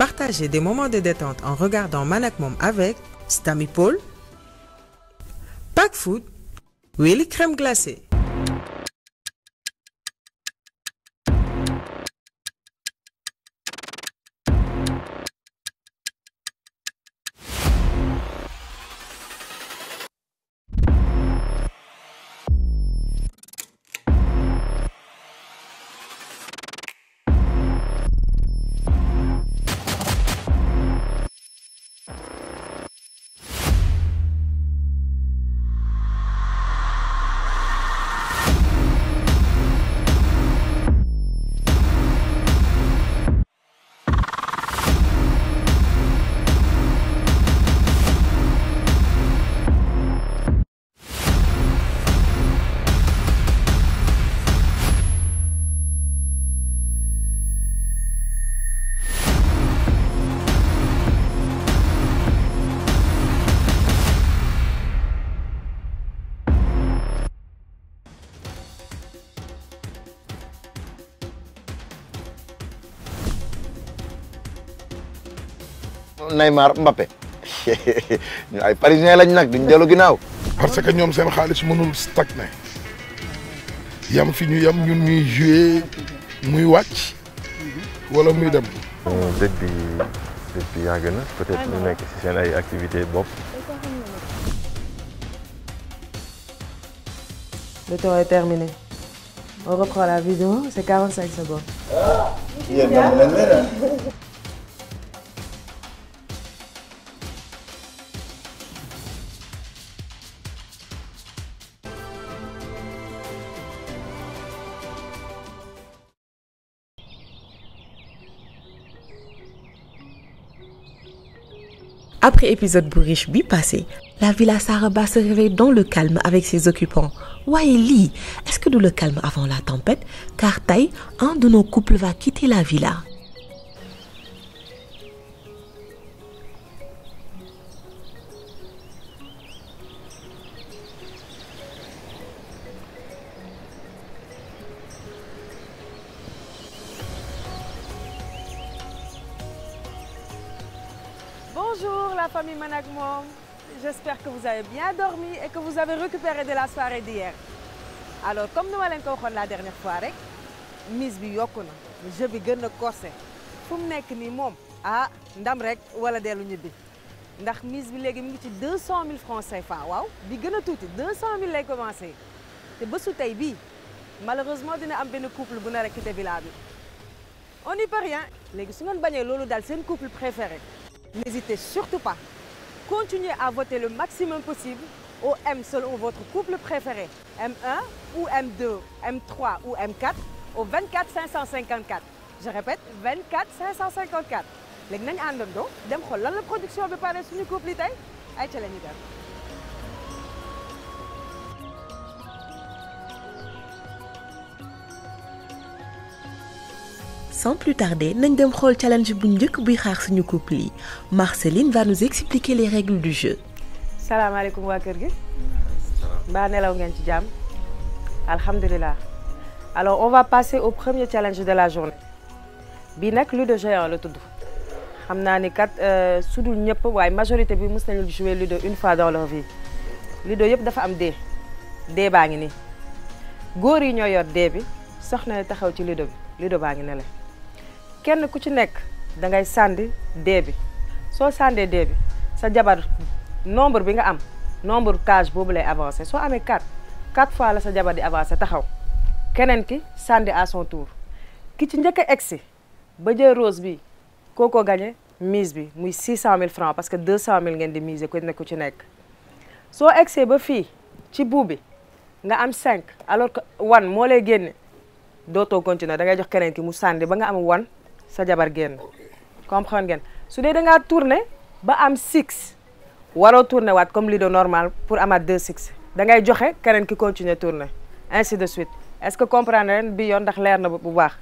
Partagez des moments de détente en regardant Man ak Mom avec Stamy Paul, Pack Food, Willy crème glacée. Neymar Mbappé ñu ay parisien lañ nag duñ dellu ginnaaw. parce que ñoom seen xaalis mënul stagné yam fi ñu yam ñun ñuy joué muy wàcc wala muy dem. dëj bi yàgg na peut-être ñu nekk ci seen ay activités bopp. Le temps est terminé. On reprend la vidéo, c'est 45 secondes. Après épisode bourriche bi passé, la villa Saraba se réveille dans le calme avec ses occupants. Waaye lii, est-ce que du le calme avant la tempête? Car tey, un de nos couples va quitter la villa. Bonjour la famille Man ak Mom. J'espère que vous avez bien dormi et que vous avez récupéré de la soirée d'hier. Alors comme nous l'avons dit la dernière fois rek, mise bi yokku na, jeu bi gën a corsé. Fu mu nekk nii moom ndam rek wala dellu ñibbi. Ndax mise bi léegi mi ngi ci 200 000 francs CFA waaw bi gën a tuuti 200 000 lay commencé. te bésu tey bii malheureusement dina am benn couple bu nar a quitté villa bi. On n'y peut rien. Léegi su ngeen bañee loolu daal seen couple préféré. N'hésitez surtout pas. Continuez à voter le maximum possible au M selon votre couple préféré. M1 ou M2, M3 ou M4 au 24 554. Je répète, 24 554. léegi nañu àndandoo dem xool lan la production bi pare suñu couple yi tey ay ca la ñu dem. Sans plus tarder, nañ dem xool challenge bu njëkk buy xaar suñu couple yi. Marceline va nous expliquer les règles du jeu. salaamaaleykum waa kër gi. mbaa nelaw ngeen ci jàmm. alhamdulilah. Alors on va passer au premier challenge de la journée. bii nag Ludo géant la tudd. xam naa ni kat sudul ñëpp waaye majorité bi mës nañu jouer Ludo une fois dans leur vie. Ludo yëpp dafa am dee. dee baa ngi nii. góor yi ñoo yor dee bi soxna ne taxaw ci Ludo bi Ludo baa ngi ne la. kenn ku ci nekk da ngay sànni dee bi soo sàndee dee bi sa jabar nombre bi nga am nombre cage boobu lay avancé soo amee 4 fois la sa jabar di avancé taxaw keneen ki sànni à son tour ki ci njëkk a egsi ba jël rose bi kooko gagné mise bi muy 600 000 francs parce que 200 000 ngeen di mise ku nekk ku ci nekk soo egsee ba fii ci buub bi nga am 5 alors que 1 moo lay génne dootoo continuer da ngay jox keneen ki mu sànni ba nga am 1 sa jabar génn comprendre ngeen su dee da ngaa tourné ba am 6 waroo tourné waat comme Ludo normal pour amaat 2 6 da ngay joxe keneen ki continuer tourné ainsi de suite est-ce que comprendre leen bi yoon ndax leer na bu baax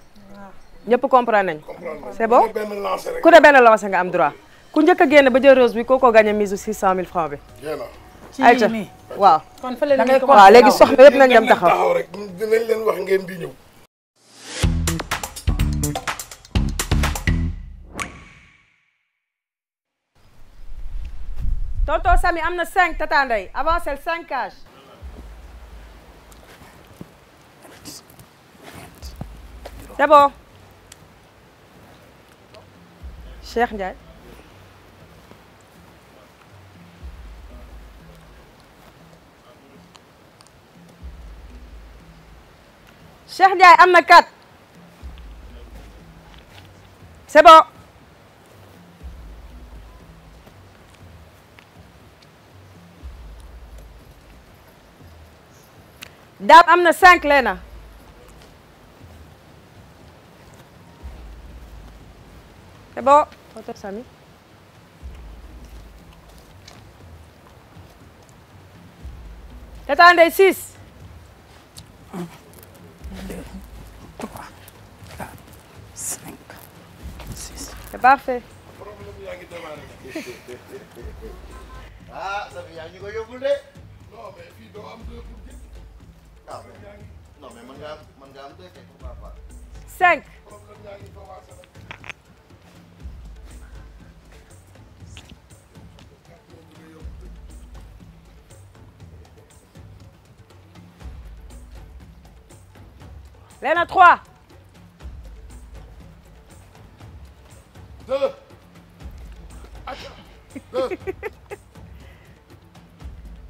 ñëpp comprendre nañ c'est bon ku ne benn lancé nga am droit ku njëkk a génn ba jël rose bi kooko gagné mise 600 000 francs bi ayca waaw waaw léegi soxna yëpp nañ dem taxaw rek dinañ leen wax ngeen di ñëw. tonton Samy am na 5 tata Ndeye avancé 5 cages. C'est bon. Cheikh Ndiaye. Cheikh Ndiaye am na 4. C'est bon. Dame am na 5 Léna. C'est bon. Tonton Samy. Tata Ndeye 6. 1, 2, 3, 4, 5, 6. C'est parfait. ah Safi yaa ngi ko yóbbul de. non mais fii doo am 2 pour jël. ah non mais mën nga am 2 kay pourquoi pas. 5. problème yaa ngi commencé nag. Léna 3. 2. 2.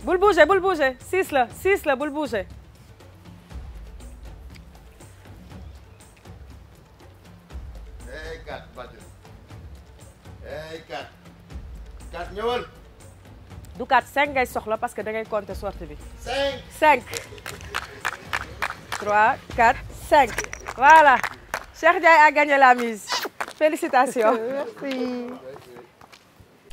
bul bouger 6 la bul bouger. hey 4 Badou. hey 4. 4 ñëwal. du 4 5 ngay soxla parce que da ngay compter sortie bi. 5. 5. 3 4 5. Voilà. Cheikh Ndiaye a gagné la mise. Félicitations. Merci.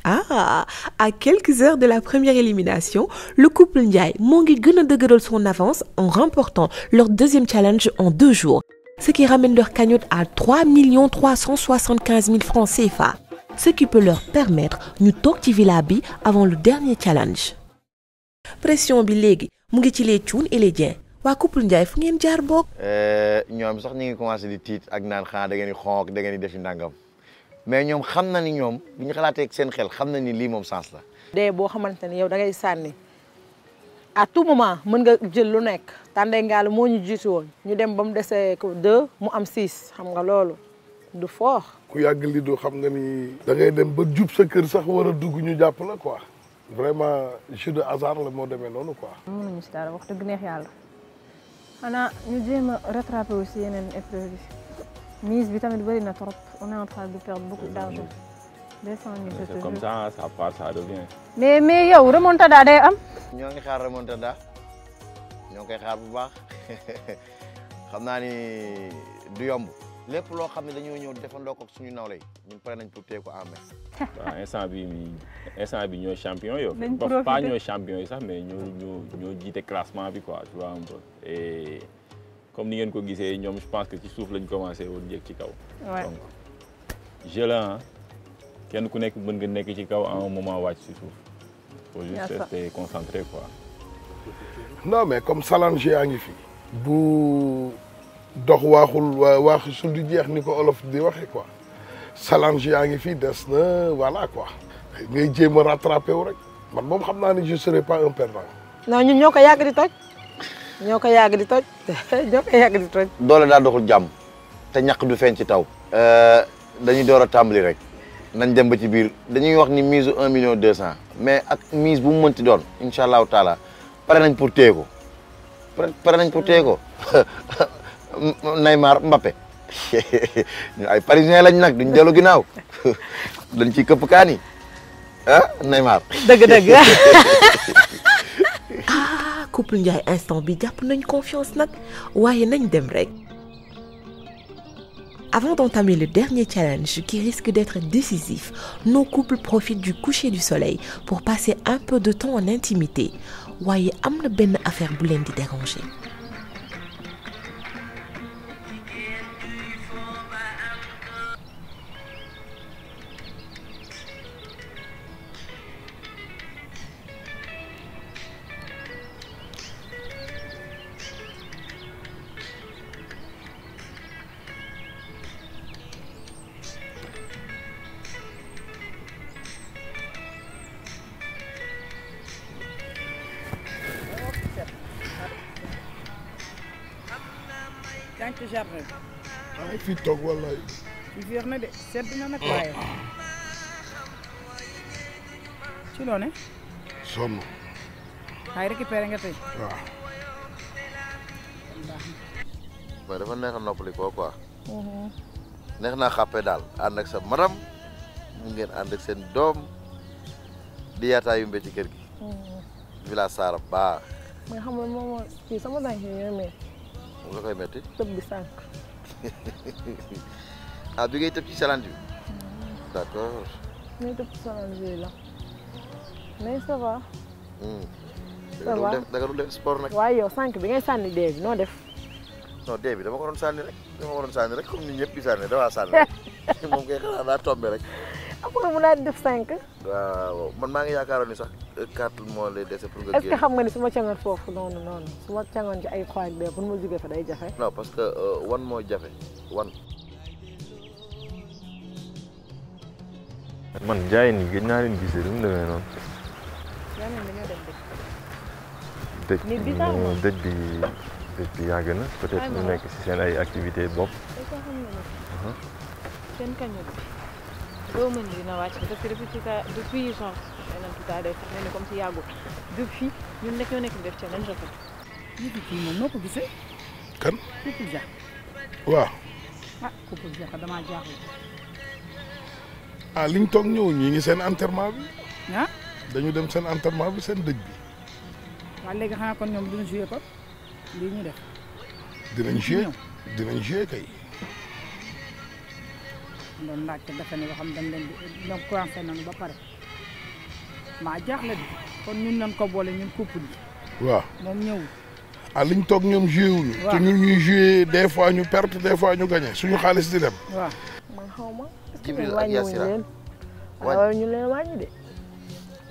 Ah, à quelques heures de la première élimination, le couple Ndiaye moo ngi gën a dëgëral son avance en remportant leur deuxième challenge en 2 jours, ce qui ramène leur cagnotte à 3 375 000 francs CFA, ce qui peut leur permettre ñu toog ci villa bi avant le dernier challenge. Pression bi léegi mu ngi ci les Thioune et les Dieng. waa couple Ndiaye fu ngeen jaar boog. ñoom sax ñu ngi commencé di tiit ak naan xanaa da ngeen di xonk da ngeen di defi ndàngam mais ñoom xam na ni ñoom bu ñu xalaatee ak seen xel xam na ni lii moom sens la. dee boo xamante ne yow da ngay sànni à tout moment mën nga jël lu nekk Tandey Ngalo moo ñu jiitu woon ñu dem ba mu desee ko 2 mu am 6 xam nga loolu du fort. ku yàgg li du xam nga ni. da ngay dem ba jub sa kër sax war a dugg ñu jàpp la quoi vraiment jeu de hasard la moo demee noonu quoi. mënuñu si dara wax dëgg neex yàlla xanaa ñu jéem a rattraper aussi yeneen épreuve bi mise bi tamit bëri na trop on est en train de perdre beaucoup d'argent. 200 000 c'est comme ça part ça revient. mais yow remontada day am. ñoo ngi xaar remontada ñoo ngi koy xaar bu baax xam naa ni du yomb lépp loo xam ne dañoo ñëw defandoo ko suñu nawle yi ñun pare nañ pour téye ko en main. waaw instant bi ñooy champion yo. nañ profité pas ñooy champion yi sax mais ñoo jiite classement bi quoi tu vois un peu et comme ni ngeen ko gisee ñoom je pense que ci suuf lañ commencé woon yéeg ci kaw. donc jeu la kenn ku nekk mën nga nekk ci kaw à un moment wàcc ci suuf. faut juste rester concentré quoi. non mais comme Salange yaa ngi fi. bu dox waaxul du jeex ni ko olof di waxee quoi Salange yaa ngi fi des na voilà quoi ngay jéem a rattrapé wu rek man moom xam naa ne je serai pas un perdant. non ñun ñoo ko yàgg di toj ñoo ko yàgg di toj. doole daa doxul jàmm te ñaq du feeñ ci taw. dañuy door a tàmbali rek nañ dem ba ci biir dañuy wax ni mise 1 million 200 mais ak mise bu mu mënti doon incha allahu taala pare nañ pour téye ko pare nañ pour téye ko Neymar Mbappé ñu ay parisien lañ nag duñ dellu ginnaaw dañ ciy këpp kaani ah Neymar. dëgg. ah couple Ndiaye instant bi jàpp nañ confiance nag waaye nañ dem rek. Avant d'entamer le dernier challenge qui risque d'être décisif, nos couples profitent du coucher du soleil pour passer un peu de temps en intimité. waaye am na benn affaire bu leen di déranger. ci jardin bi. maa ngi fi toog wallaay. fii féex na de sedd na nag waaye. ci loo ne. sonn. waaye récupéré nga tey. waaw. mais dafa neex a noppali ko quoi. neex naa xàppee daal ànd ak sa madam mu ngeen ànd ak seen doom di yaataa yu mbé ci kër gi. Villa Sara baax. mais xam nga moom kii sama tànk yi ñooy métti. mu nga koy métti. tëb bi sànq. ah bi ngay tëb ci challenge bi. d'accord. may tëb ci challenge bi la mais ça va. ça va da nga doon def sport nag. waaye yow sànq bi ngay sànni dee bi noo def. non dee bi dama ko doon sànni rek comme ni ñëpp di sànni damaa sànni rek moom kay xanaa daa tombé rek. après mu daal di def 5. waaw man maa ngi yaakaaroon ni sax 4 moo lay dese pour nga génn. est-ce que xam nga ni su ma cangoon foofu noonu su ma cangoon ci ay xooj bee pour ma jógee fa day jafe. non parce que wan moo jafe wan. man jaay nii gëj naa leen gisee lu mu demee noonu. yaa ngi dañoo dem dëj bi yàgg na peut-être ñu nekk ci seen ay activités bopp. est-ce que xam nga ne seen cagnotte bi doo mën dina wàcc parce que depuis genre maanaam tout à l'heure sax ne comme si yàggul depuis ñun nekk ñoo nekk di def challenge rafet. nit yi kii moom noo ko gisee. kan. couple ja. waaw. ah couple ja damaa jaaxle. ah liñ toog ñëw ñi ngi seen enterrement bi. ah. dañu dem seen enterrement bi seen dëj bi. waaw léegi xanaa kon ñoom duñu joué ko lii ñu def. dinañ joué kay. doon laajte dafa ne loo xam dañ leen di ñoom commencé nañu ba pare maa jaaxle bi kon ñun nañ ko boole ñun couple yi. waaw moom ñëwul. ah liñ toog ñoom joué wuñu. waaw te ñun ñuy joué des fois ñu perte des fois ñu gagné suñu xaalis di dem. waaw. man xaw ma. Jibril ak Yassira wàññi ñu leen wàññi de.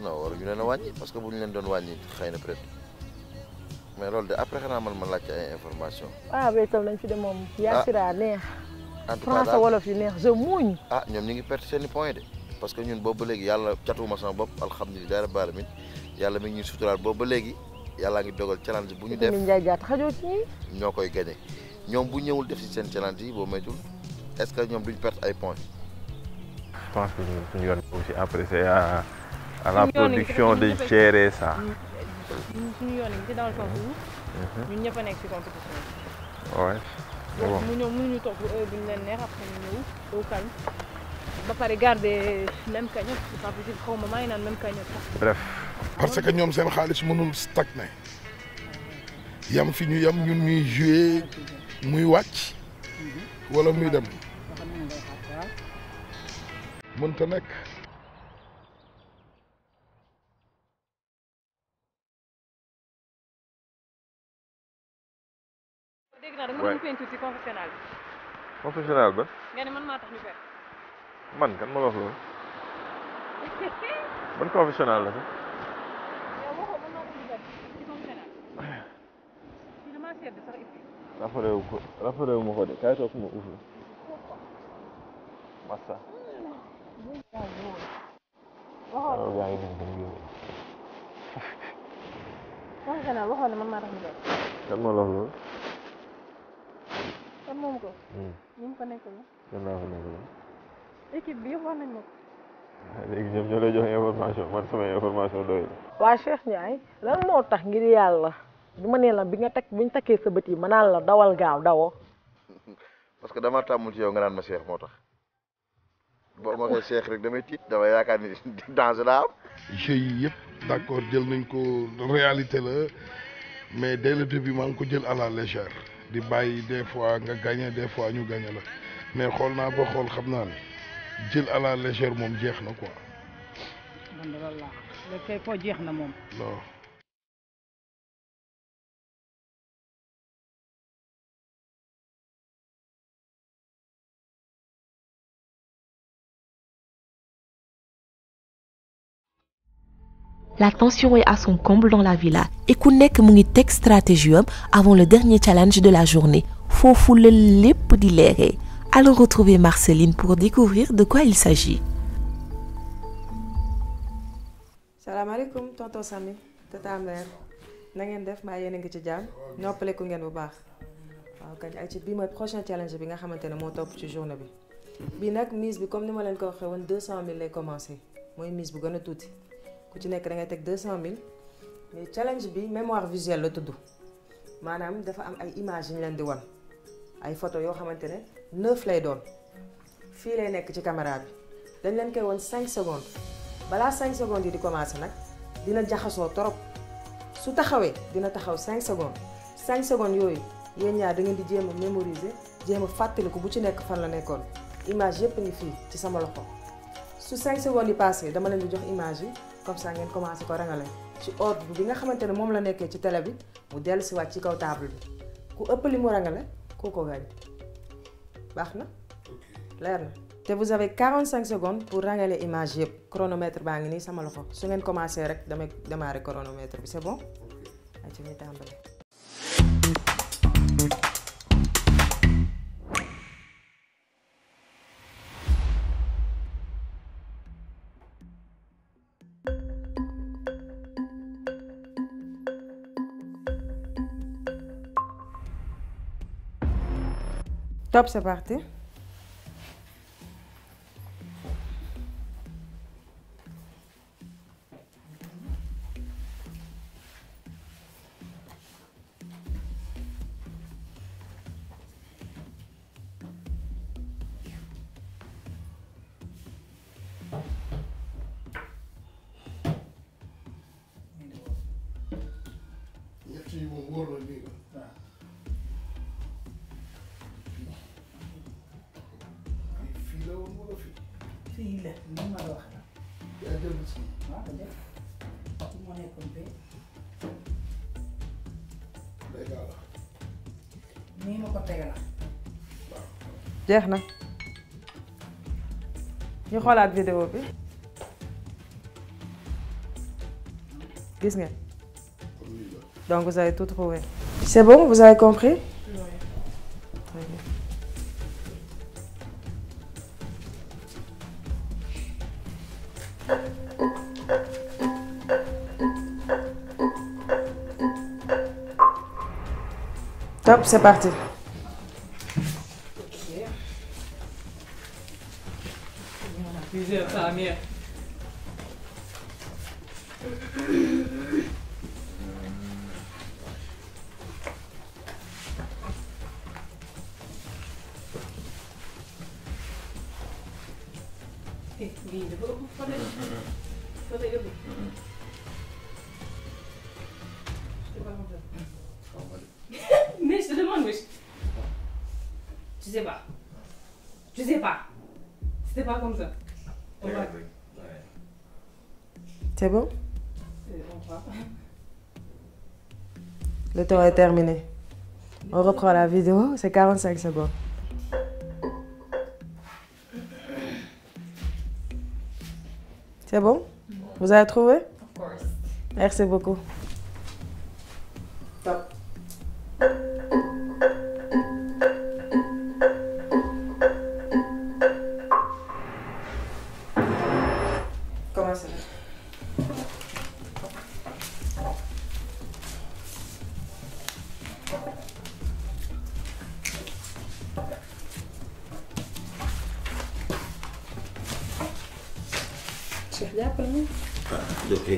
non waruñu leen a wàññi parce que bu ñu leen doon wàññi xëy na peut-être mais loolu de après xanaa man ma laajte ay information. ah ba itam nañ fi de moom. Yassira neex. en tout cas français wolof yi neex je muuñ. ah ñoom ñu ngi perte seen i point de parce que ñun boobu ba léegi yàlla catuwuma sama bopp alhamdulilah rabbil alamin yàlla mi ngi ñuy suturaal boobu ba léegi yàllaa ngi dogal challenge bu ñu def Njaay jaata xajoo ci ñi. ñoo koy gagné ñoom bu ñëwul def si seen challenge yi boo moytul est-ce que ñoom duñ perte ay points. Je pense que suñu yoon aussi après c'est à la production de gérer ça. suñu yoon yi ci dawal foofu ñun ñëpp a nekk ci compétition bi. ouais. mu ñëw mënuñu toog heure bi ñu leen neex après ñu ñëw au calme ba pare garder même cagnotte c'est pas possible xaw ma maa ngi naan même cagnotte sax. bref. parce que ñoom seen xaalis mënul stagné yam fi ñu yam ñun ñuy joué muy wàcc wala muy dem mënta nekk. dégg naa da nga mën peinture ci confessionnal bi. confessionnal ba. nga ne man maa tax ñu fer. man kan ma wax loolu. ban confessionnal la sax. yow waxoo man maa tax ñu fer ci confessionnal. fii damaa sedd sax it. rafetlu wu ma ko de kaay toog ma uuf la. massa. waxoo yaa ngi dégg dégg confessionnal waxoo ne man maa tax ñu fer. kan ma wax loolu. kon moom ko. ñu ngi ko nekkul la. kan laa ko nekkul la. équipe bi yëpp wax nañ ma ko. léegi ñoom ñoo lay jox information man sama information doy la. waa Cheikh Ndiaye lan moo tax ngir yàlla bi ma nee la bi nga buñ takkee sa bët yi ma naan la dawal gaaw dawoo. parce que dama tàmmul ci yow nga naan ma Cheikh moo tax boo ma waxee Cheikh rek damay tiit damay yaakaar ni danger laa am. jeux yi yëpp d'accord jël nañ ko réalité la mais dès le début maa ngi ko jël à la légère di bàyyi des fois nga gagné des fois ñu gagné la mais xool naa ba xool xam naa ne jël à la légère moom jeex na quoi. man de loolu laa léegi kay foo jeex na moom. non. La tension est à son comble dans la villa et ku nekk mu ngi teg stratégie am avant le dernier challenge de la journée foofu la lépp di leeree. Allons retrouver Marceline pour découvrir de quoi il s'agit. salaamaaleykum tonton Samy tata mère na ngeen def mbaa yéen a ngi ci jàmm noppaleku ngeen bu baax waaw kañ ay ci bii mooy prochain challenge bi nga xamante ne moo topp ci journée bi bii nag mise bi comme ni ma leen ko waxee woon 200000 lay commencé mooy mise bu gën a tuuti ku ci nekk da ngay teg 200000 mais challenge bi mémoire visuelle la tudd maanaam dafa am ay images yu ñu leen di wan ay photo yoo xamante ne 9 lay doon fii lay nekk ci caméra bi dañ leen koy wan 5 secondes balaa 5 secondes yi di commencé nag dina jaxasoo trop su taxawee dina taxaw 5 secondes 5 secondes yooyu yéen ñaar da ngeen di jéem a mémoriser jéem a fàttaliku bu ci nekk fan la nekkoon image yëpp ngi fii ci sama loxo su 5 secondes yi passé dama leen di jox image yi comme ça ngeen commencé ko rangale ci ordre bi nga xamante ne moom la nekkee ci télé bi mu dellu si waat ci kaw table bi ku ëpp li mu rangale kooko gañ baax na leer na te vous avez 45 secondes pour rangale image yëpp chronomètre baa ngi nii sama loxo su ngeen commencé rek damay démarrer chronomètre bi c'est bon ay ci ñu tàmbali. Top, c'est parti. fii la li ma la wax la. yaa jël si. waaw ko def ci moo nekkoon fee. day gaaw la. nii ma ko tegal. jeex na ñu xoolaat vidéo bi gis nga donc vous avez tout trouvé. C'est bon, vous avez compris? Oui. Très bien. Top, c'est parti. Plusieurs familles. Mais je te demande, oui. Tu sais pas. Tu sais pas. C'était pas comme ça. C'est bon? On va. Le temps est terminé. On reprend la vidéo, c'est 45 secondes. C'est bon? Vous avez trouvé? Of course. Merci beaucoup. Top. Commencez. Cheikh jàppale ma. ah ok.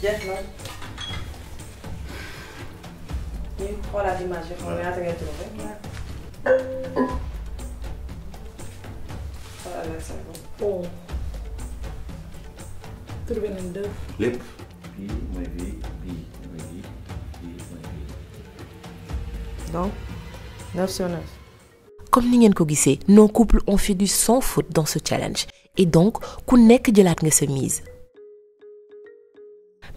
jeex na ñu xoolaat image yi xam nga ñaata ngay trouvé. xoolal la c'est bon. trouvé nañ deux. lépp. bii mooy bii bii mooy bii bii mooy bii. Donc 9 sur 9. Comme ni ngeen ko gisee, nos couples ont fait du sans faute dans ce challenge et donc ku nekk jëlaat nga sa mise.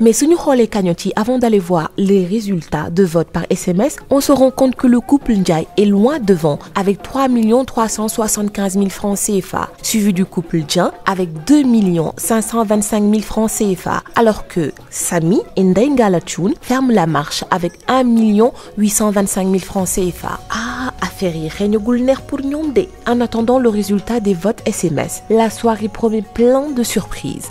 Mais si nous regardons les cagnottes avant d'aller voir les résultats de vote par SMS, on se rend compte que le couple Ndiaye est loin devant avec 3 375 000 francs CFA, suivi du couple Dien avec 2 525 000 francs CFA, alors que Samy et Ndeye Ngala Thioune ferment la marche avec 1 825 000 francs CFA. Ah, affaire yi xeeñagul neex pour ñoom de. En attendant le résultat des votes SMS, la soirée promet plein de surprises.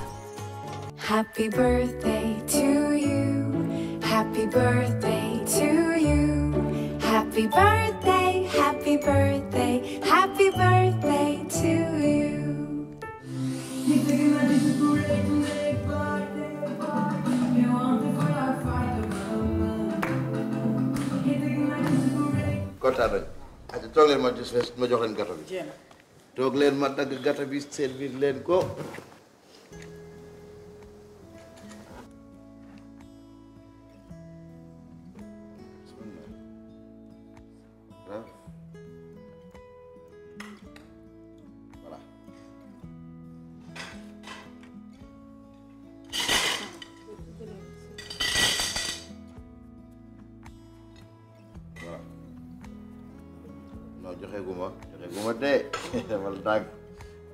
Happy birthday to you. Happy birthday to you. Happy birthday, happy birthday, happy birthday to you. kontaan nañu. ati toog leen ma jox leen gâteau bi. toog leen ma dagg gâteau bi servir leen ko. voilà. non joxe gu ma dee wala dàgg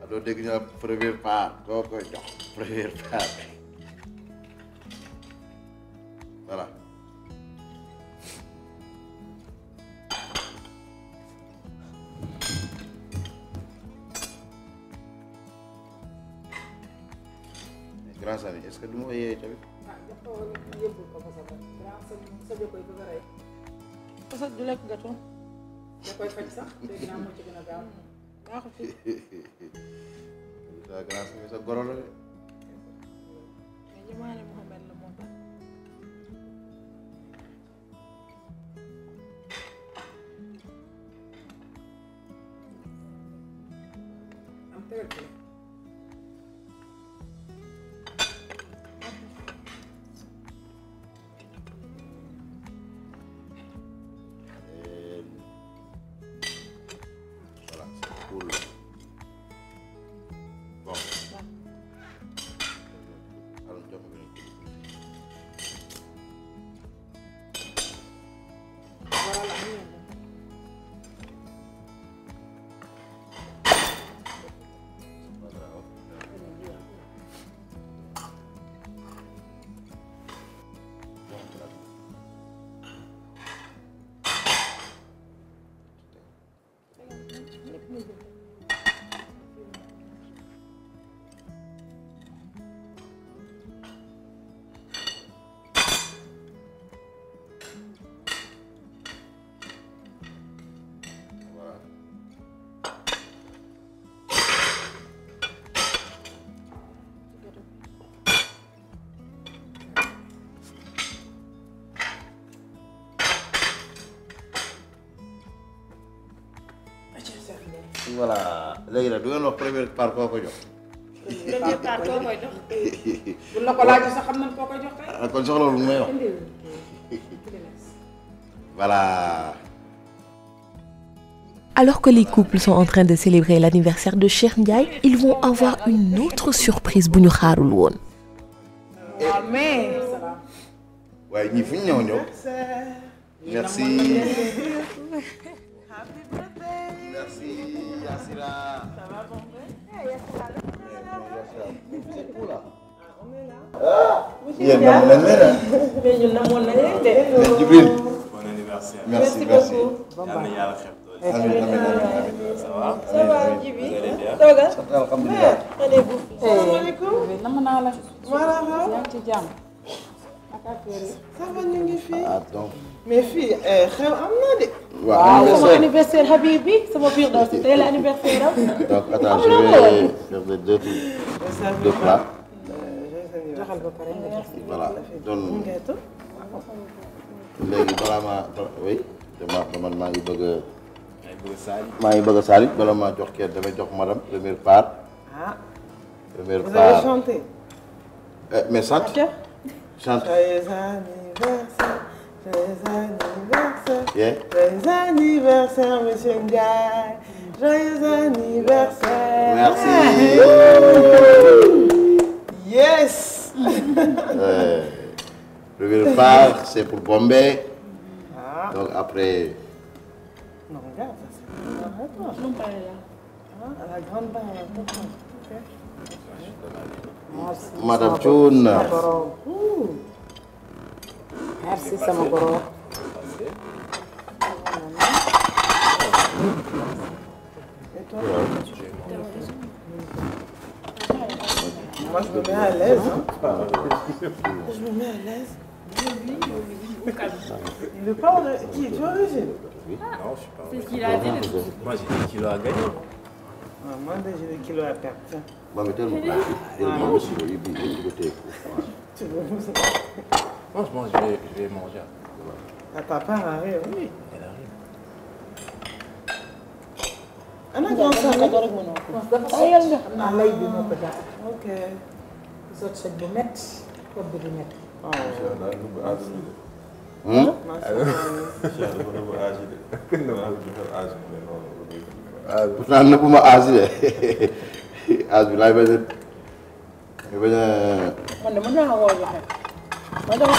doo dégg ñu première part koo koy jox première part voilà. grand Samy est-ce que du ma yeewee tamit. parce que du lekk gâteau. da koy faj sax léegi naa moo ci gën a gaaw. baaxul fi. sa grand Samy sa goro la de. mais Jumaane Mohamed la moo tax. am tegal ci voilà c'est cool. bon. alors jox ma beneen kii. voilà léegi nag du ngeen wax première part koo ko jox. première part koo koy jox. bu la ko laajee sax xam nañ koo koy jox tey. ah kon soxla lu may wax. voilà. Alors que les couples sont en train de célébrer l'anniversaire de Cheikh Ndiaye, ils vont avoir une autre surprise bu ñu xaarul woon. mais. waaye ñii fu ñu ñëw. merci. Merci Yassira. Ça va bon frère? C'est cool là. On est là. Yéen namoon nañ leen. mais ñun namoon nañ leen de. Djibril. Bon anniversaire. Merci. Yal na yàlla xeeb doole. Amiin. Ça va? Ça va Djibi. Toogal. Alhamdulilah. salaamaaleykum. nam naa la. marhaba. yaa ngi ci jàmm. ça va ñu ngi fii. ah donc. mais fii xew am na de. waaw sama anniversaire Habibi sama biir daw si tey la anniversaire am. donc attends je vais faire les deux plats. joxal ba pare nga jox. voilà donc léegi balaa maa oui man maa ngi bëgg a saalit bala maa jox kenn damay jox madame première part. ah. première vous part avez chanté. mais chante. chante. Joyeux anniversaire. Joyeux anniversaire. Yeah. Joyeux anniversaire, monsieur Ndiaye. Joyeux anniversaire. Merci. Yes. Premier phare, c'est pour bomber. Donc après. Non, regarde, ça c'est. Non, pas là. À la grande barre, ok. Madame Thioune. Merci sama goro. Et toi? Moi je me mets à l'aise. Je me mets à l'aise. Il veut pas qui? Tu es origine? Oui. Non, je suis pas. C'est ce qu'il a dit. Moi j'ai des kilos à gagner. Moi j'ai des kilos à perdre. Tiens. Moi je Franchement, je vais manger. À ta part arrive, oui. Elle arrive. Ana grand ok. Sot sot bu métti kopp bi du métti. pourtant nëbbuma âge de âge bi laay bañ a bañ a. man de mën naa woo joxe. ma jox ko.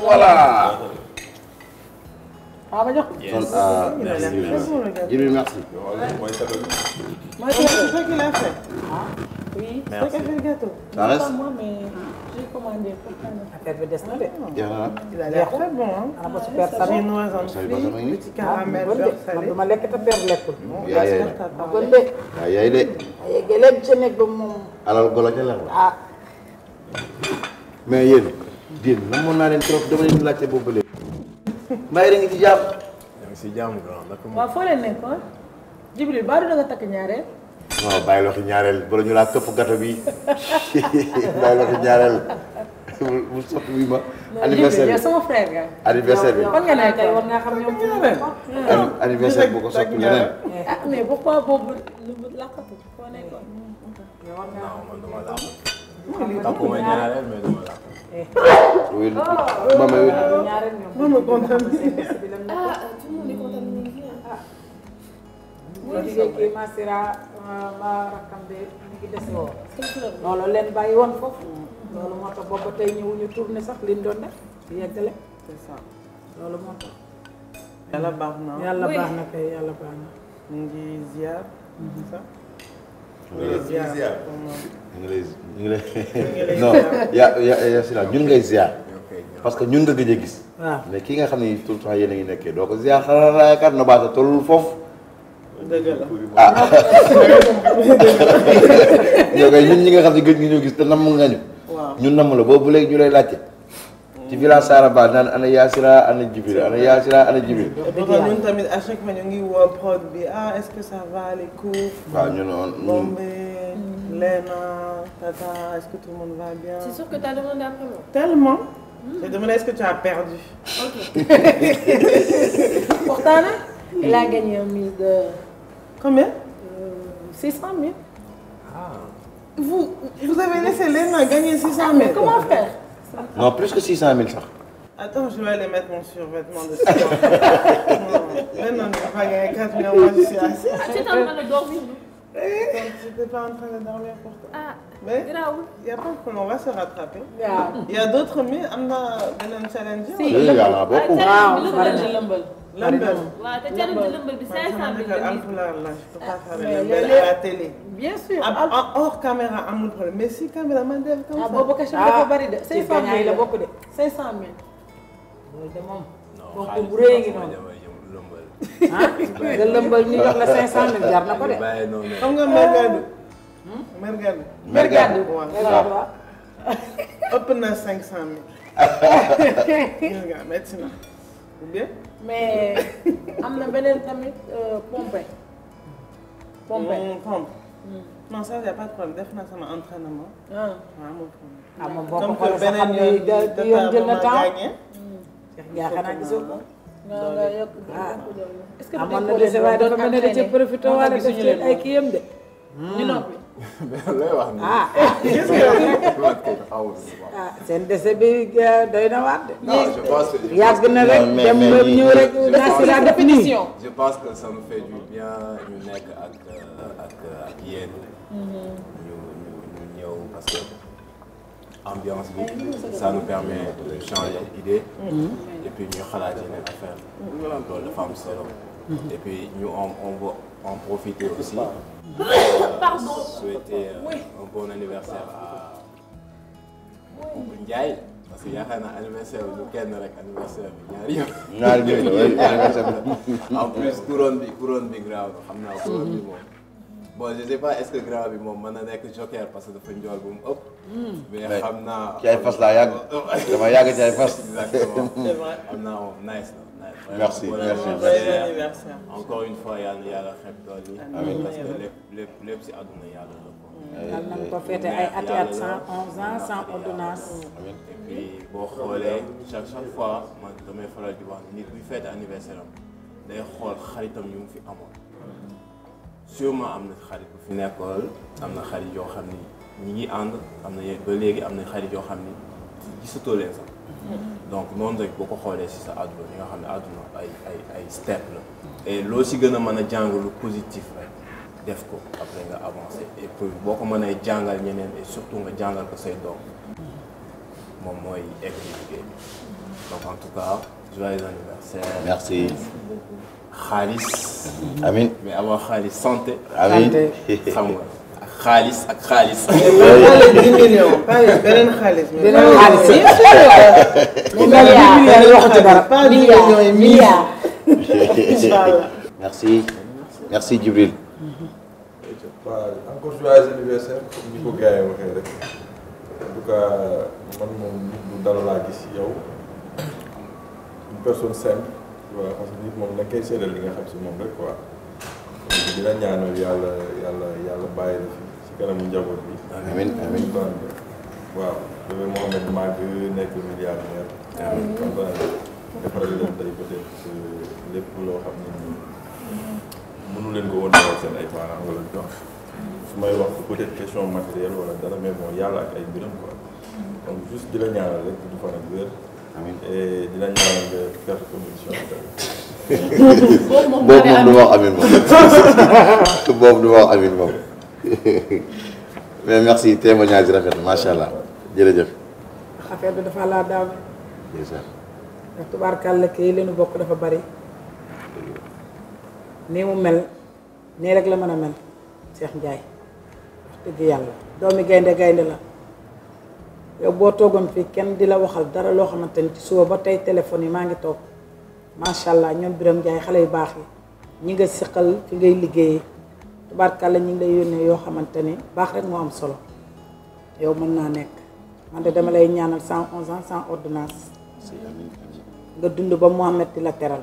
voilà. ah ma jox ko. Djibril merci. C'est toi qui l'as fait? Oui. C'est toi qui as fait le gâteau? Ça reste? Pas moi, mais j'ai commandé pour affaire bi des na de. Il a l'air très bon, hein? Ah, ba super salon. Chinoise en fruits, petit caramel, beurre salé. man dama lekk te per lekkul. yaay ma gën de. waaw yaay de. ay gëléem ci nekk ba moom. alal golo ca lex la. ah. mais yéen namoon naa leen trop dama leen laajte boobu ba léegi. mbay da ngi ci jàmm. da nga si jàmm grand naka moom. waaw foo leen nekkoon. Djibril baa du da nga takk ñaareel. non bàyyi loxo ñaareel bala ñu laa këpp gato bi bàyyi loxo ñaareel bu soppi bi ma. anniversaire bi sama frère nga. anniversaire bi fan nga nekk tey war nga xam ñoom. anniversaire bu ko soppi leneen. ah mais pourquoi boobu lakkatu foo nekkoon. non man dama làqatu. tappuma ñaareel mais dama làqatu. oui maman oui. ñaareel ñoom. Maman kontaan. Ah, tout le monde est contaminé. boo liggéey kii Massira ma rakkam de ñu ngi des woo. loolu leen bàyyi woon foofu. loolu moo tax boobu ba tey ñëwuñu tourné sax liñ doon def yeggale. C'est ça. loolu moo tax. Yàlla baax na. yàlla baax na kay yàlla baax na. ñu ngi ziar. ça. non yaa si la ñun ngay ziar parce que ñun nga gëj a gis. waaw mais ki nga xam ne tout le temps yéen a ngi nekkee doo ko ziar xanaa yaakaar na baata tollul foofu. dëgg la ah. ñoo koy ñun ñi nga xam ne gëj nga ñoo gis te namm nga ñu. waaw ñun namm la boobu léegi ñu lay laajte. ci village Saraba naan ana Yaasira ana Djibril ana Yaasira ana Djibril. ñun tamit à chaque fois ñu ngi woo prod bi est-ce que ça va les cours. waaw ñun Bombé, Léna, Tata, est-ce que tout le monde va bien. C'est sûr que tu as demandé après moi. Tellement. J'ai demandé est-ce que tu as perdu. Ok. Pourtant, il a gagné un mise de. Combien 600 000. Ah. Vous avez laissé Léna gagner 600 000. Mais comment faire? non plus que 600 000 sax. Attends, je vais aller mettre mon survêtement dessus. Maintenant, je vais pas gagner 4 millions, moi je suis assis. Ah, tu es en train de dormir, non? Je n'étais pas en train de dormir pour toi. Ah, mais il n'y a pas de problème, on va se rattraper. Il y a d'autres, mais on a un challenge. Si, il y en a beaucoup. Lumble. Ouais, t'as challenge Lumble, c'est 500 000. Je peux pas faire le Lumble à la télé. Bien sûr. Hors caméra, à mon problème. Mais si caméra man def comme ça. Ah, boobu question dafa bari de. 500 000 la bokk de. 500 000. loolu de moom. kooku bu rëy ngi noonu. ah nga lëmbal ñu jox la 500 000 jar na ko de. xam nga mergadu. mergadu. mergadu waaw. ëpp na 500 000. gis nga métti na. ou bien. mais am na beneen tamit pompe. pompe. non ça y a pas de problème def na sama entraînement. ah waaw moom boo ko xoolee sax xam ne yoon jël na temps. yaa xanaa gisoo ko. est-ce que amoon na dese waaye dafa mel ne da cee profité wala def ci ay kii yam de. ñu noppi. looy wax nii. ah seen dese bi doy na waat de. non je pense que yàgg na rek dem ba ñëw rek naa la définition. je pense que ça me fait du bien ñu nekk ak yéen. ñu ñëw parce que ambiance bi ça nous permet de changer d'idée et puis ñu xalaat yeneen affaire loolu dafa am solo et puis ñu on va en profiter aussi souhaiter un bon anniversaire à Ndiaye parce que yaakaar naa anniversaire bi du kenn rek anniversaire bi ñaari anniversaire en plus couronne bi grave xam naa couronne bi moom bon je sais pas est-ce que grave bi moom mën na nekk joker parce que dafa njool bu mu ëpp mais xam naa ci ay fas laa yàgg dama yàgg ci ay fas exactement xam naa moom nice na merci encore une fois yàlla xeeb dool yi parce que lépp si àdduna yàlla la ko yàlla nañ ko féete ay ati at 111 ans sans ordonnance et puis boo xoolee chaque fois man damay faral di wax nit buy fête anniversaire am day xool xaritam yu mu fi amoon sûrement am na xarit bu fi nekkoon am na xarit yoo xam ni ñi ngi ànd am na ba léegi am na xarit yoo xam ni gisatoo leen sax donc noonu rek boo ko xoolee si sa àdduna li nga xam ne àdduna ay step la et loo si gën a mën a jàng lu positif rek def ko après nga avancer et puis boo ko mënee jàngal ñeneen et surtout nga jàngal ko say doom moom mooy egg liggéey donc en tout cas joyeux anniversaire. merci. xaalis. amiin mais avant xaalis santé. amiin xam nga xaalis ak xaalis. beneen xaalis. merci merci Djibril. waaw encore joyeux anniversaire comme ni ko gars yi waxee rek en tout cas man moom nit bu dal laa gis yow une personne simple voilà parce que nit moom da nga koy seedal li nga xam si moom rek quoi di la ñaanal yàlla bàyyi la fi si kanamu njaboot bi. amiin amiin waaw bébé Mohamed màgg nekk milliardaire. amiin kontaan defaral leen tey peut-être lépp loo xam ne mënu leen ko woon defal seen ay parents wala jox su may wax peut-être question matérielle wala dara mais bon yàlla ak ay mbiram quoi donc juste di la ñaanal rek du fan ak wér. amiin et di la ñaanal nga perte condition bi tamit. boobu moom du ma wax amiin moom boobu du ma wax amiin moom mais merci témoignage rafet na macha allah jërëjëf. affaire bi dafa laa daaw. ndeysaan. ndax tubaarkàlla kii li nu bokk dafa bari. nii mu mel nii rek la mën a mel Cheikh Ndiaye wax dëgg yàlla doomi gaynde la yow boo toogoon fii kenn di la waxal dara loo xamante ni ci suba ba tey téléphone yi maa ngi toog macha allah ñoom Birame Ndiaye xale yu baax yi ñi nga siqal fi ngay liggéeyee tubaarkàlla ñi ngi lay yónnee yoo xamante ni baax rek moo am solo yow mën naa nekk man de dama lay ñaanal 111 ans sans ordonnance nga dund ba Mohamed di la teral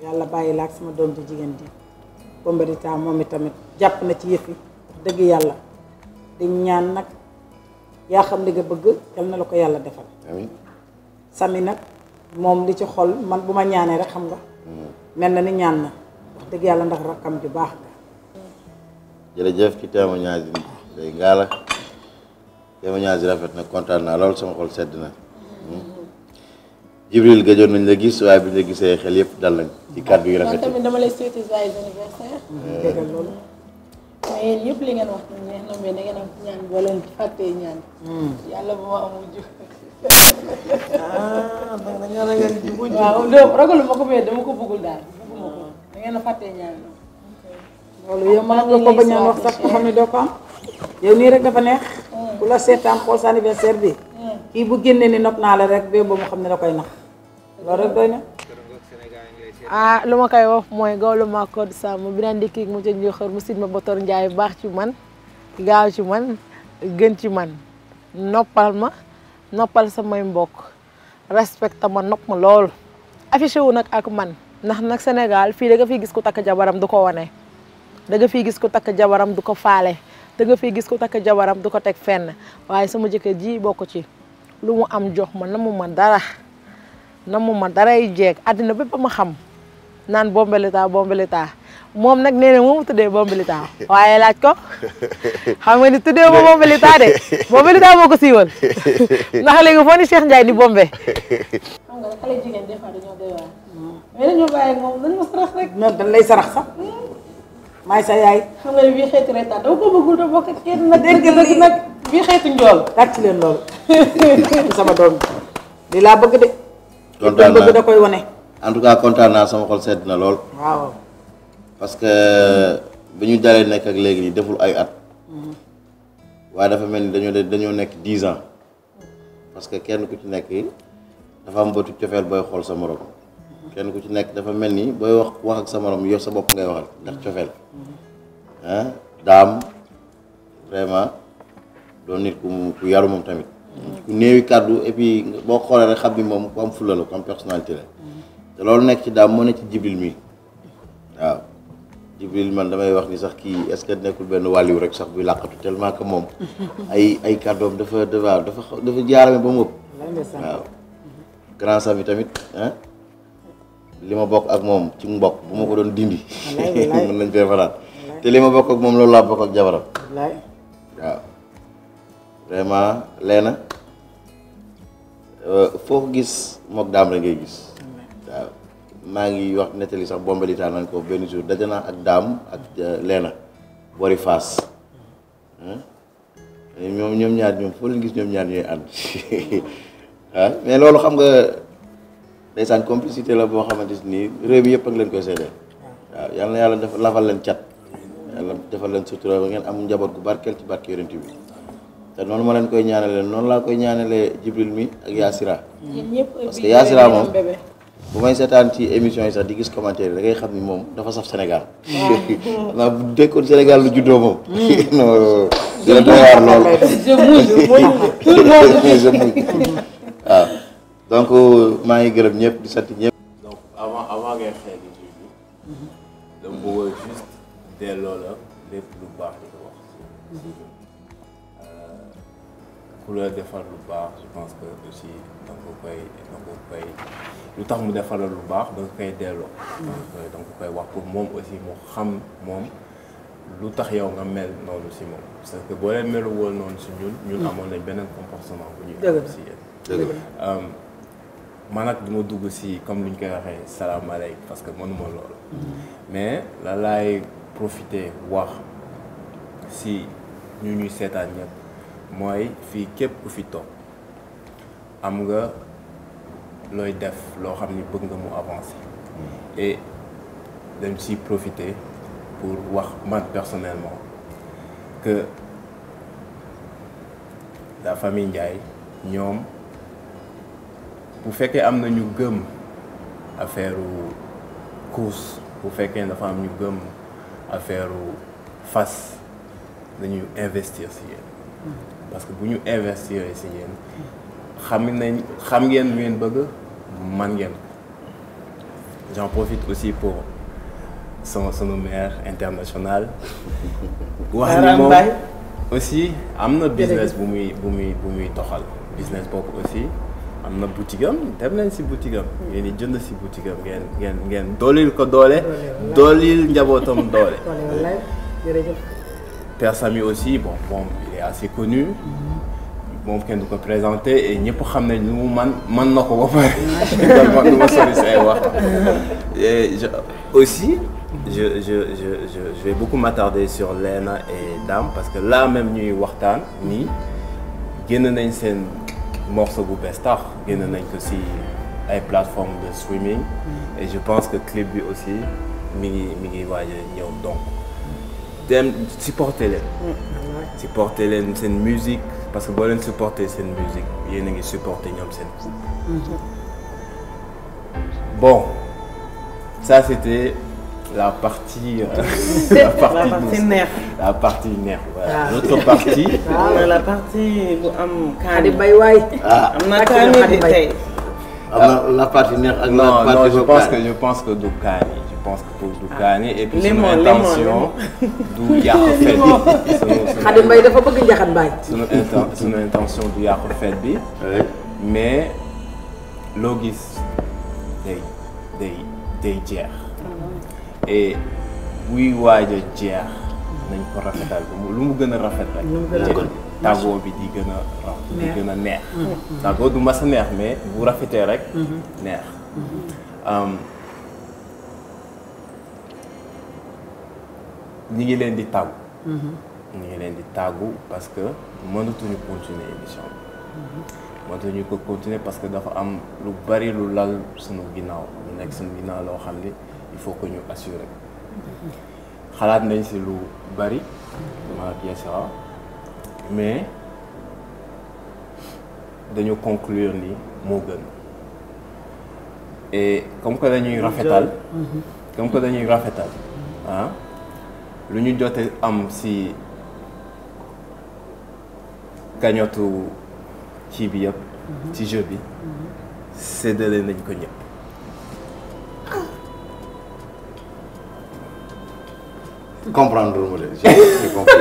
yàlla bàyyi la ak sama doom ji jigéen ji Bombarita moom itamit jàpp na ci yëf yi dëgg yàlla di ñaan nag yaa xam li nga bëgg yal na la ko yàlla defal. amiin Sami nag moom li ci xol man bu ma ñaanee rek xam nga. mel na ni ñaan na wax dëgg yàlla ndax rakkam ju baax nga. jërëjëf ci témoignage bi day ngaala témoignage yi rafet na kontaan naa loolu sama xol sedd na. Djibril gëjoon nañ la gis waaye bi ñu la gisee xel yëpp dal nañ ci kàddu yu rafet. man tamit dama lay souhaiter joyeux anniversaire. dëgg loolu. mais yéen ñëpp li ngeen wax neex na mais da ngeen am ñaan boo leen fàttee ñaan. yàlla bu ma amul jiw. da nga ragal jiw waaw donc ragaluma ko mais dama ko bëggul daal bëgguma ko da ngeen a fàttee ñaan. loolu yow mën nga ko bañ a wax sax ko xam ne doo ko am. yow nii rek dafa neex. ku la seetaan xool sa anniversaire bi. kii bu génnee ni nopp naa la rek bee ba mu xam ne da koy nax loolu rek doy na. lu ma koy wax mooy gawlu ma ko sàmm bi naan dikki mu ca njoxor mu sit ma botor njaay baax ci man gaaw ci man gën ci man noppal samay mbokk respecté ma nopp ma loolu affiché wu nag ak man ndax nag Sénégal fii da nga fiy gis ku takk jabaram du ko wane da nga fiy gis ku takk jabaram du ko faale da nga fiy gis ku takk jabaram du ko teg fenn waaye sama jëkkër ji bokk ci lu mu am jox ma namu ma daray jeeg àddina bépp ma xam naan Bombarita moom nag nee na moomu tuddee Bombarita waaye laaj ko xam nga ni tuddee ma Bombarita de Bombarita moo ko siiwal ndax léegi foo ni Cheikh Ndiaye ni Bombe. xam nga xale jigéen des fois dañoo doy waar mais dañoo bàyyi moom dañu ma sarax rek. non dañ lay sarax sax maay sa yaay. xam nga ni bii xeeti reetaan dama ko bëggul te bokk ak kenn nag. dégg nag bii xeetu njool tàcc leen loolu sama doom bi laa bëgg de. kontaan naa bëgg da koy wane. en tout cas kontaan naa sama xol sedd na lool. waaw. parce que bi ñu dalee nekk ak léegi nii deful ay at. waaye dafa mel ni dañoo nekk 10 ans parce que kenn ku ci nekk dafa am bëtu cofeel booy xool sa morom kenn ku ci nekk dafa mel ni booy wax ak sa morom yow sa bopp ngay waxal ndax cofeel ah daam vraiment doon nit ku yaru moom tamit ku néewi kàddu et puis boo xoolee rek xam ni moom ku am fulla la ku am personnalité la te loolu nekk ci daam moo nekk ci Jibril mi waaw Jibril man damay wax ni sax kii est-ce que nekkul benn wàlliw rek sax buy làqatu tellement que moom ay kàddoom dafa jaarame ba mu ëpp waaw grand sami tamit li ma bokk ak moom ci mbokk bu ma ko doon dindi mën nañ fee fanaan te li ma bokk ak moom loolu laa bokk ak jabaram waaw vraiment leena foo ko gis mook daam rek ngay gis waaw maa ngi wax nettali sax bombalitaan nañ ko benn jour daje naa ak daam ak leena bori Fass ñoom ñaar ñoom foo leen gis ñoom ñaar ñooy ànd ah mais loolu xam nga ndeysaan complicité la boo xamante ni réew mi yëpp ak leen koy seedeel waaw yal na yàlla def lafal leen cat yàlla defal leen sutura ba ngeen am njaboot gu barkeel ci barke yonent bi te noonu ma leen koy ñaanalee noonu laa koy ñaanalee Jibril mi ak Yaasira parce que Yaasira moom bu may seetaan ci émission yi sax di gis commentaire yi da ngay xam ni moom dafa saf Sénégal waaw bu dekkoon Sénégal lu juddoo moom non dina doy waar lool waaw donc maa ngi gërëm ñëpp di sant ñëpp. donc avant ngay xeex di ji bi dama bëgg juste delloo la lépp lu baax di ko wax ku la defal lu baax je pense que aussi da nga koy lu tax mu defal la lu baax da nga koy delloo. da nga koy wax pour moom aussi mu xam moom lu tax yow nga mel noonu si moom parce que boo leen melu woon noonu si ñun amoon nañ beneen comportement bu ñuy am si yéen. man nag du ma dugg si comme lu ñu koy waxee salaamaaleykum parce que mënuma loolu. mais la laay profiter wax si ñu ñuy seetaan ñëpp mooy fii képp ku fi toog am nga looy def loo xam ni bëgg nga mu avancer. et dañ si profiter pour wax man personnellement que la famille Ndiaye ñoom. bu fekkee am na ñu gëm affaire course bu fekkee dafa am ñu gëm affaire fas dañuy investir si yéen parce que bu ñu investir si yéen xam ngeen lu ngeen bëgg man ngeen ko. J'en profite aussi pour sunu maire international wax ni moom aussi am na business bu muy doxal business boobu aussi am na boutique am dem leen si boutique am ngeen di jënd si boutique am ngeen doolil ko doole doolil njabootam doole. Père Samy aussi bon il est assez connu moom kenn du ko présenté et ñëpp xam nañ lu mu man na ko ba pare du ma sori si ay wax aussi je vais beaucoup m'attarder sur Léna et Dame parce que là même ñuy waxtaan nii génn nañ seen morceau bu bees tax génn nañ ko si ay plateformes de streaming et je pense que clip bi aussi mi ngi waaj a ñëw donc dem supporter leen seen musique parce que boo leen supporter seen musique yéen a ngi supporter ñoom seen groupe. Bon ça c'était la partie neex. La partie neex voilà. L'autre partie. La partie bu am Khady Mbaye waay. am na kaani tey. am na la partie neex ak la partie je pense que du kaani je pense que pour du kaani et puis sunu intention du yàq fête bi. Khady Mbaye dafa bëgg njaxat mbaay. sunu intention du yàq fête bi. mais loo gis day jeex. et buy waaj a jeex nañ ko rafetal lu mu gën a rafet rek. tàggoo bi di gën a neex. tàggoo du mas a neex mais bu rafetee rek. neex. ñi ngi leen di tàggu. ñu ngi leen di tàggu parce que mënatuñu continuer émission bi. mënatuñu ko continuer parce que dafa am lu bari lu lal sunu ginnaaw lu nekk sunu ginnaaw loo xam ni il faut que ñu assurer. xalaat nañ si lu bari. ma ak Yessara mais dañu conclure ni moo gën. et comme que dañuy rafetal. Ah lu ñu jote am si kañotu ci bi yëpp. ci jeu bi. séddale nañ ko ñëpp. comprendre lu ma de j'ai compris.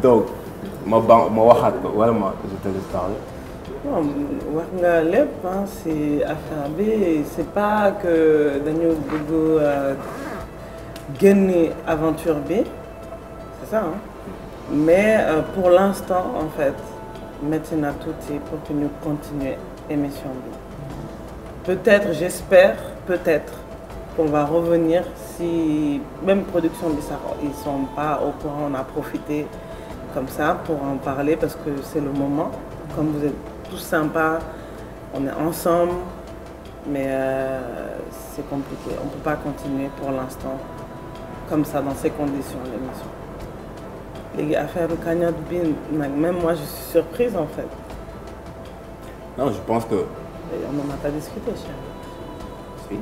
donc ma waxaat ko wala je te laisse parler. bon wax nga lépp si affaire bi c'est pas que dañu bëgg génn aventure bi c'est ça mais pour l'instant en fait métti na tuuti pour que ñu continuer émission bi peut-être j'espère peut-être qu'on va revenir si même production bi sax ils sont pas au courant on a profité comme ça pour en parler parce que c'est le moment comme vous êtes tous sympas on est ensemble mais c'est compliqué on peut pas continuer pour l'instant comme ça dans ces conditions l'émission léegi affaire bi cagnotte bi nag même moi je suis surprise en fait. non je pense que. on n'en a pas discuté cher. si.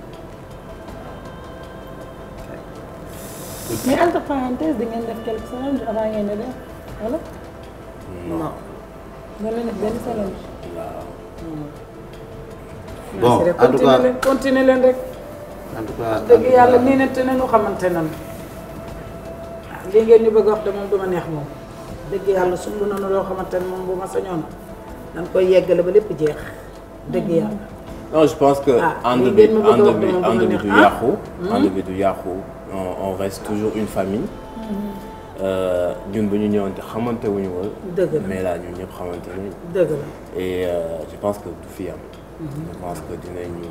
mais entre parenthèses da ngeen def quelques challenges avant ngeen di def wala. non. nga leen def benn challenge. bon en tout cas continuer leen rek. en tout cas dëgg yàlla nii na te nañu xamante nan lii ngeen ñu bëgg a wax de moom duma neex moom dëgg yàlla sumb nañu loo xamante ne moom bu ma sañoon dañ koy yeggale ba lépp jeex dëgg yàlla. non je pense que ànd bi du yàqu. ànd bi du yàqu on reste toujours une famille. ñun bu ñu ñëwoon te xamante wuñu woon. dëgg la mais là ñun ñëpp xamante nañu. dëgg la et je pense que du fi am. je pense que dinañu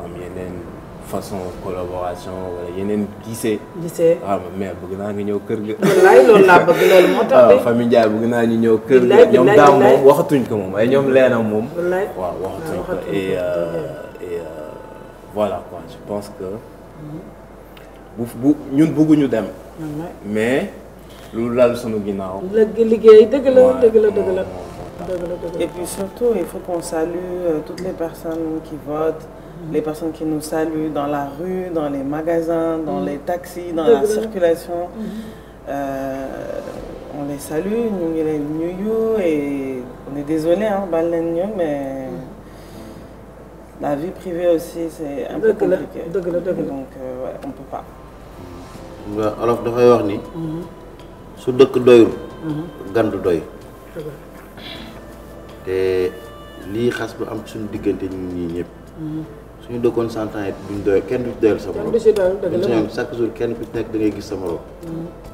am yeneen façon collaboration wala yeneen gisee. waaw mais bëgg naa nga ñëw kër ga. wallaay loolu laa bëgg loolu moo tax de. famille Ndiaye bëgg naa ñu ñëw kër ga. ñoom daam moom waxatuñ ko moom ay ñoom leena moom. waaw waxatuñ ko et voilà quoi je pense que bu ñun bëgguñu dem. mais lu lal sunu ginnaaw. liggéey dëgg la. Et puis surtout, il faut qu'on salue toutes les personnes qui votent, les personnes qui nous saluent dans la rue, dans les magasins, dans les taxis, dans la circulation. On les salue, nous les nuyu et on est désolé, mais la vie privée aussi, c'est un peu compliqué. Donc, ouais, on peut pas. Olof dafay wax ni su dëkk doyul gan du doy te lii xas bu am suñu diggante ñun ñii ñëpp suñu dëkkoon 100 ans it duñ doy kenn du doyal sa morom suñu chaque jour kenn ku ci nekk da ngay gis sa morom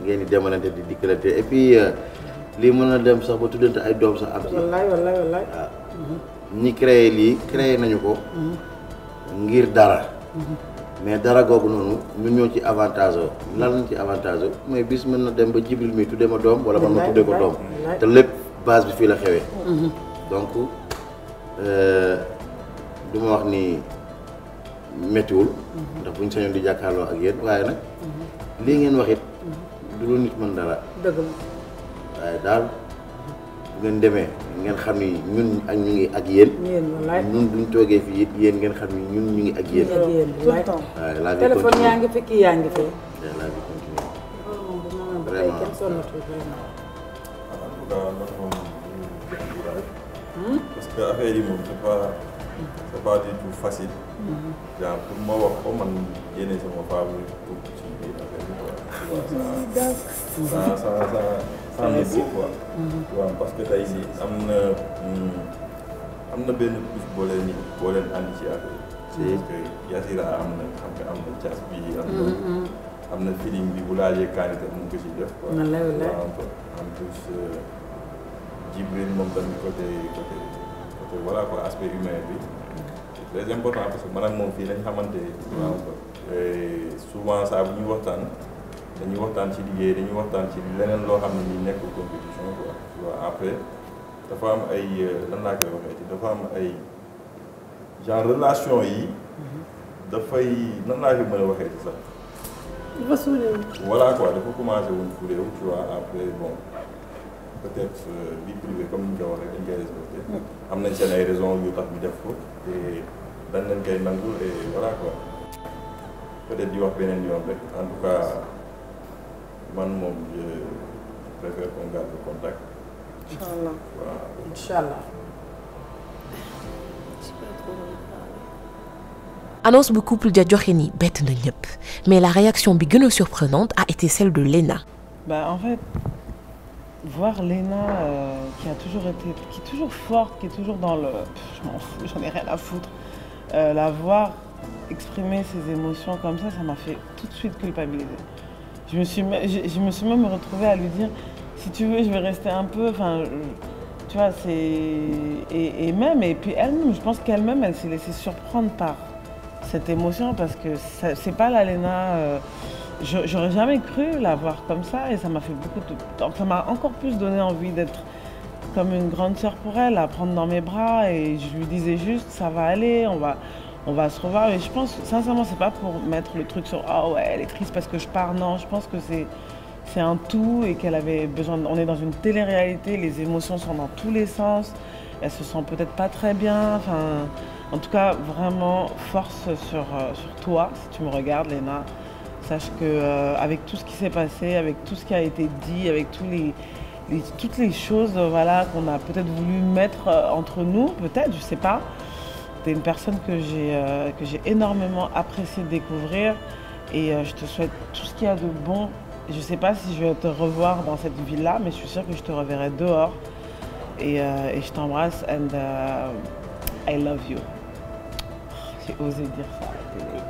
ngeen di demalante di dikkalante et puis lii mën na dem sax ba tuddante ay doom sax am ci wallaay waaw ñi créé lii créé nañu ko ngir dara mais dara googu noonu ñun ñoo ci avantage oo lan lañ ci avantage oo mooy bis mën na dem ba Jibril mi tuddee ma doom wala man ma tuddee ko doom te lépp base bi fii la xewee donc du ma wax ni méttiwul ndax buñ sañoon di jàkkaarloo ak yéen waaye nag lii ngeen wax it du lu nit mën dara dëgg la waaye daal bu ngeen demee ngeen xam ni ñun ak ñu ngi ak yéen ñun buñ toogee fii it yéen ngeen xam ni ñun ñu ngi ak yéen tout le temps téléphone yaa ngi fi kii yaa ngi fi la vie continue vraiment kenn sonnatul vraiment en tout cas man moom parce que affaire yi moom c'est pas du tout facile. genre pour ma wax ko man yéene sama femme pour ci biir affaire bi quoi. ça métti quoi. waaw parce que tey jii am na benn plus boo leen andi ci affaire yi. parce que Yacira am na xam nga am na cas bi am na feeling bi bu laajee qualité mu ngi ko ci def quoi. en plus Djibril moom tamit côté voilà quoi aspect humain bi c'est très important parce que man ak moom fii lañ xamante waaw souvent saa bu ñuy waxtaan dañuy waxtaan ci liggéey dañuy waxtaan ci leneen loo xam ne nii nekkul compétition quoi tu vois après dafa am ay lan laa koy waxee ci dafa am ay genre relation yi dafay nan laa koy mën a waxee ci sax. dafa suulewu. voilà quoi dafa commencé woon suulewu tu vois après bon peut-être vie privée comme ni ñu ko waxee dañ koy respecté. am nañ seen ay raisons yu tax ñu def ko te dañ leen koy nangul et voilà quoi peut-être di wax beneen yoon rek en tout cas man moom je préfère qu'on garde le contact. Inch'Allah. Voilà. Inch'Allah. Annonce bu couple Dia joxe ni bett na ñëpp mais la réaction bi gën a surprenante a été celle de Léna. En fait, voir Léna qui a toujours été, qui est toujours forte, qui est toujours dans le je m'en fous, j'en ai rien à foutre, la voir exprimer ses émotions comme ça m'a fait tout de suite culpabiliser. Je me suis même retrouvée à lui dire si tu veux je vais rester un peu, enfin tu vois c'est et puis elle-même, je pense qu'elle-même elle s'est laissée surprendre par cette émotion parce que c'est pas la Léna, j'aurais jamais cru la voir comme ça et ça m'a fait donc ça m'a encore plus donné envie d'être comme une grande sœur pour elle, à prendre dans mes bras et je lui disais juste ça va aller, on va se revoir et je pense sincèrement c'est pas pour mettre le truc sur ah ouais elle est triste parce que je pars, non je pense que c'est un tout et qu'elle avait besoin on est dans une télé-réalité, les émotions sont dans tous les sens, elle se sent peut-être pas très bien, enfin en tout cas vraiment force sur toi si tu me regardes Léna, sache que avec tout ce qui s'est passé, avec tout ce qui a été dit, avec toutes les choses voilà qu'on a peut-être voulu mettre entre nous, peut-être, je sais pas. T'es une personne que j'ai énormément apprécié de découvrir et je te souhaite tout ce qu'il y a de bon. Je sais pas si je vais te revoir dans cette ville-là, mais je suis sûre que je te reverrai dehors et je t'embrasse and I love you. J'ai osé dire ça à la télé.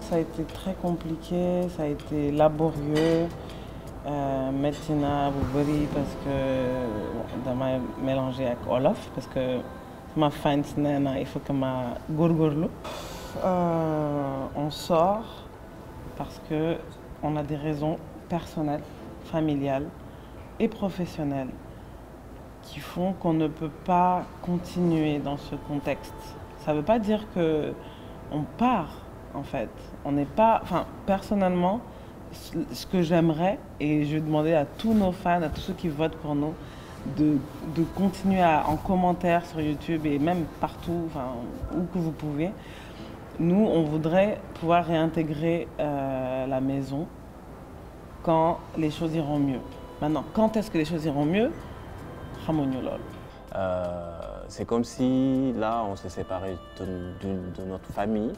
Ça a été très compliqué, ça a été laborieux. Maintenant, vous voyez, parce que dama mélangé avec Olof, parce que ma fans il faut que ma góorgóorlu. On sort parce que on a des raisons personnelles, familiales et professionnelles qui font qu'on ne peut pas continuer dans ce contexte. Ça ne veut pas dire que on part. En fait, on n'est pas, enfin personnellement, ce que j'aimerais et je vais demander à tous nos fans, à tous ceux qui votent pour nous, de continuer en commentaire sur YouTube et même partout, enfin où que vous pouvez. Nous, on voudrait pouvoir réintégrer la maison quand les choses iront mieux. Maintenant, quand est-ce que les choses iront mieux? C'est comme si là, on s'est séparés de notre famille.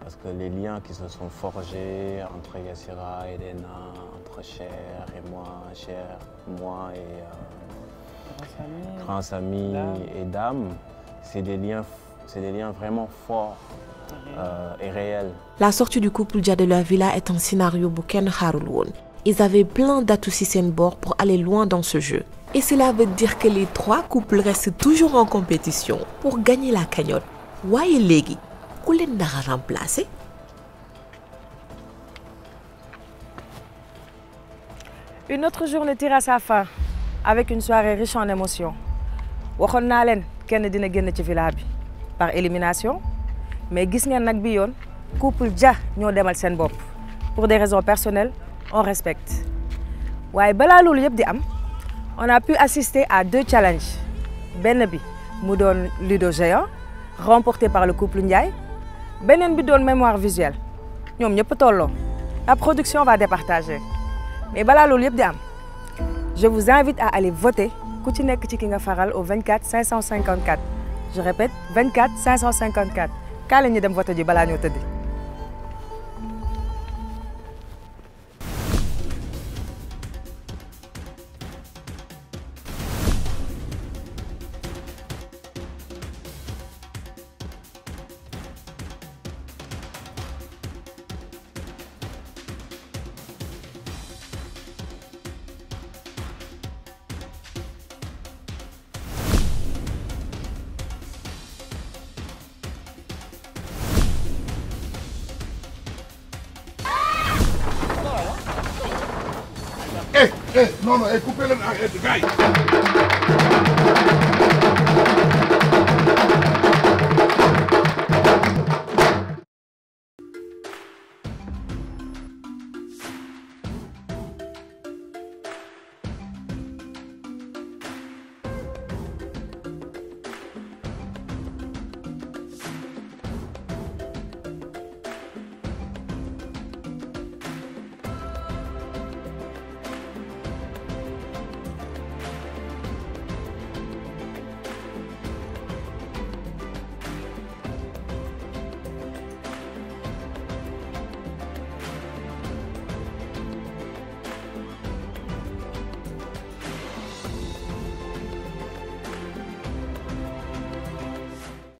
Parce que les liens qui se sont forgés entre Yassira et Léna, entre Cher et moi et Grand Samy et Dame, c'est des liens vraiment forts et réels. La sortie du couple Dia de la Villa est un scénario bouken xaarul woon. Ils avaient plein d'atouts ci seen bord pour aller loin dans ce jeu. Et cela veut dire que les trois couples restent toujours en compétition pour gagner la cagnotte. Waaye léegi ku leen dara remplacer. Une autre journée tire à sa fin avec une soirée riche en émotions. waxoon naa leen kenn dina génn ci villa bi par élimination mais gis ngeen nag bi yoon couple Dia ñoo demal seen bopp pour des raisons personnelles on respecte. waaye balaa loolu yëpp di am on a pu assister à 2 challenges benn bi mu doon Ludo géant remporté par le couple Ndiaye. Benen bi doon mémoire visuelle ñoom ñëpp tolloo la production va départager mais balaa loolu yëpp di am je vous invite à aller voter ku ci nekk ci ki nga faral au 24 554 je répète 24 554 kaa la ñu dem voter ji balaa ñoo tëddi. non, coupez-le, gars.